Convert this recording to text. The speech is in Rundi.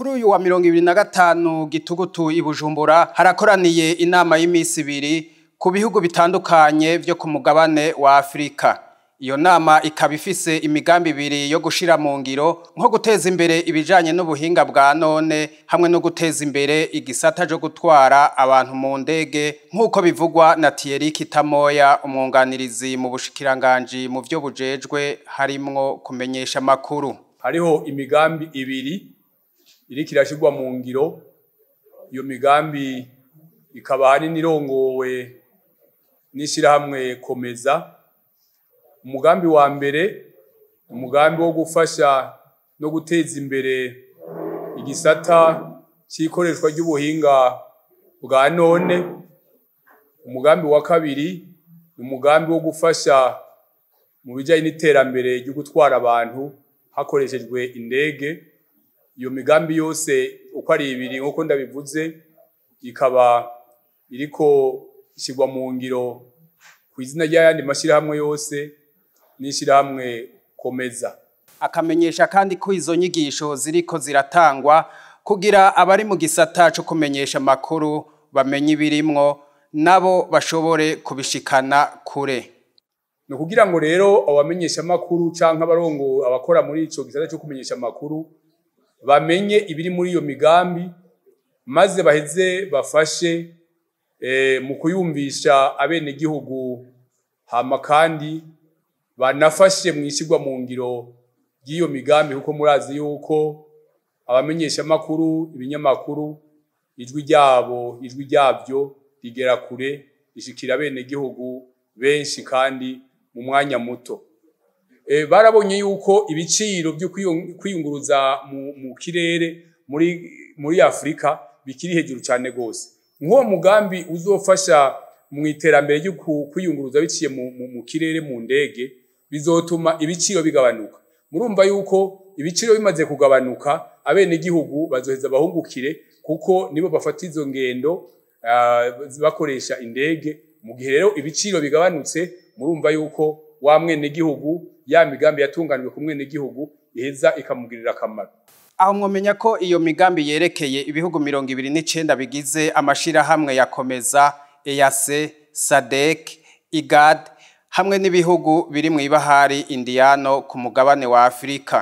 Kuri uyu wa 2025 Gitugutu i Bujumbura harakoraniye inama y'imisi ibiri ku bihugu bitandukanye vyo ku mugabane wa Afrika. Iyo nama ikaba ifise imigambi ibiri yo gushira mu ngiro, nko guteza imbere ibijanye n'ubuhinga bwa none hamwe no guteza imbere igisata co gutwara abantu mu ndege, nk'uko bivugwa na Thierry Kitamoya, umwunganirizi mu bushikiranganji mu vyo bujejwe harimwo kumenyesha amakuru. Hariho imigambi ibiri iriko irashirwa mu ngiro. Iyo migambi ikaba ahanini irongowe n'ishirahamwe Komeza. Umugambi wa mbere, umugambi wo gufasha no guteza imbere igisata c'ikoreshwa ry'ubuhinga bwa none. Umugambi wa kabiri, umugambi wo gufasha mu bijanye n'iterambere ryo gutwara abantu hakoreshejwe indege. Iyo migambi yose uko ari ibiri, nk'uko ndabivuze, ikaba iriko ishyirwa mu ngiro kw'izina ry'ayandi mashirahamwe yose n'ishirahamwe Komeza. Akamenyesha kandi ko izo nyigisho ziriko ziratangwa kugira abari mu gisata co kumenyesha amakuru bamenye ibirimwo, nabo bashobore kubishikana kure. Ni ukugira ngo rero abamenyesha amakuru canke abarongo abakora muri ico gisata co kumenyesha amakuru bamenye ibiri muri iyo migambi, maze baheze bafashe mu kuyumvisha abenegihugu, hama kandi banafashe mw'ishirwa mu ngiro ry'iyo migambi, kuko murazi yuko abamenyesha amakuru, ibinyamakuru, ijwi ryabo, ijwi ryavyo rigera kure, rishikira abenegihugu benshi kandi mu mwanya muto. Barabonye yuko ibiciro byo kwiyunguruza mu kirere muri Afrika bikiri hejuru cyane gose. Nk'uwo mugambi uzofasha mu iterambere ryo kwiyunguruza biciye mu kirere mu ndege, bizotuma ibiciro bigabanuka. Murumva yuko ibiciro bimaze kugabanuka, abenegihugu bazoheza bahungukire, kuko nibo bafata izo ngendo bakoresha indege. Mu gihe rero ibiciro bigabanutse, murumva yuko wa mwenegihugu, ya migambi yatunganijwe ku mwenegihugu iheza ikamugirira akamaro. Aho mwomenya ko iyo migambi yerekeye ibihugu 29 bigize amashirahamwe ya Komeza, EAC, SADC, IGAD hamwe n'ibihugu biri mw'ibahari Indiano ku mugabane wa Afrika.